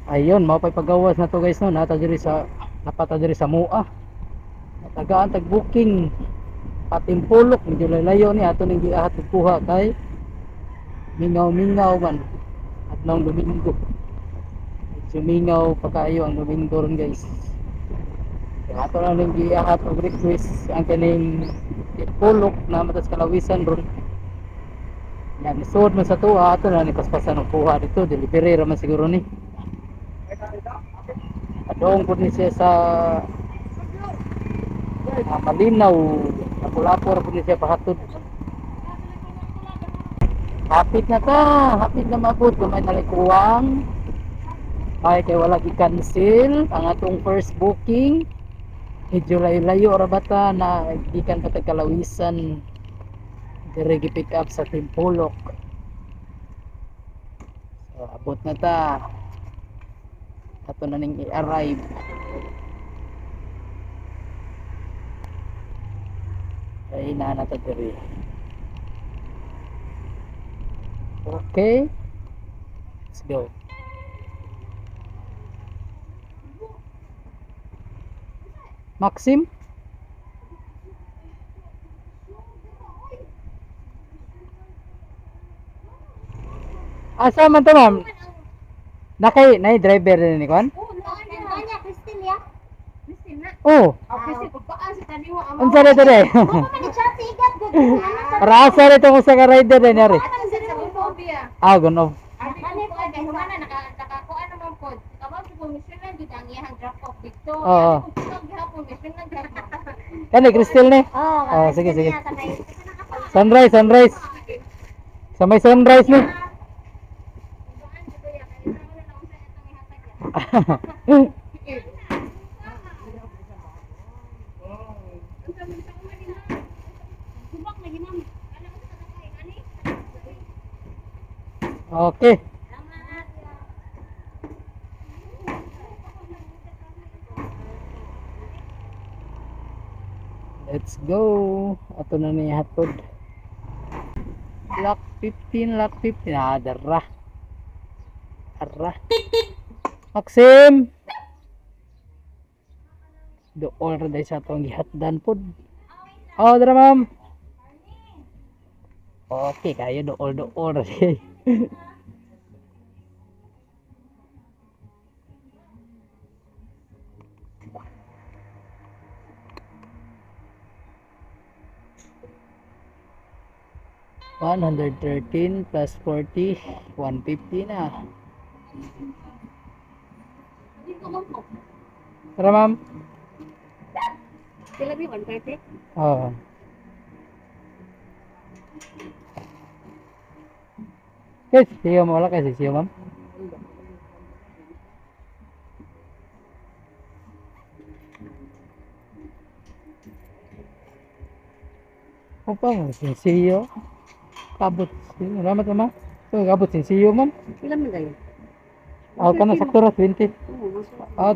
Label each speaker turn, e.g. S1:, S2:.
S1: Ayun, mao pa'y pagawas na to, guys, no. Nata diri sa napata diri sa Mua. Tagaan tag booking Patimpulok, medyo layo ni ato ning giahat og kuha kay mingaw-mingaw man adlawng Domingo. Medyo mingaw pa kaayo ang Domingo ron, guys. Kaya ato lang ning giahat og request ang kaning Timpulok na matas kalawisan ron. Yan, isuod man sa tuwa, ato na ni paspasan og kuha dito, delivery ra man siguro ni. Adong pud ni siya sa Malinaw, Lapu-Lapu ra pud ni siya pahatod. Hapit na ta, hapit na maabot, gamay na lang kuwang. Ay kay wala gi-cancel ang atong first booking. Medyo layo-layo ra bata na gikan pa tag Kalawisan. Dire gi-pick up sa Timpulok. So abot na ta. Ato na ning i-arrive. Ay na na ta diri. Okay. Let's go. Maxim? Asa man to, ma'am? Nakay nay driver din ni kwan?
S2: Oh, nanya, Christine ya. Christine na.
S1: Oh,
S2: Oh, Christine, pagpaan sa taniwa.
S1: unsa na to de?
S2: Mo man ni chat igat gud.
S1: Para asa rito ko sa ka rider din yari.
S2: Ano sa phobia?
S1: Ah, gono.
S2: Ano po kay humana naka nakakuan naman pod. Kabaw sa commission lang gid ang iyang drop off dito.
S1: Oo.
S2: Ano gihapon mission lang gihapon.
S1: Kani Crystal ni.
S2: Oh,
S1: Oh, sige sige. Sunrise, sunrise. Sa may sunrise ni. Okay. Let's go. Ato na ni hatod. Lock 15, lock 15. Ah, dara. Ara. Maxim! Dool ra dahil sa atong gihatdan pod. Oh, dara, ma'am. Okay, kayo dool dool ra di. 113 plus 40, 150 na. Tara, ma'am.
S2: Sila bi 130.
S1: Oo. Guys, siyo mo wala kasi siyo, ma'am. Opa, siyo. Kabot. Salamat, ma'am. So, kabot siyo, ma'am.
S2: Pila man dayon?
S1: Ah, kana sakto ra 20. Ah,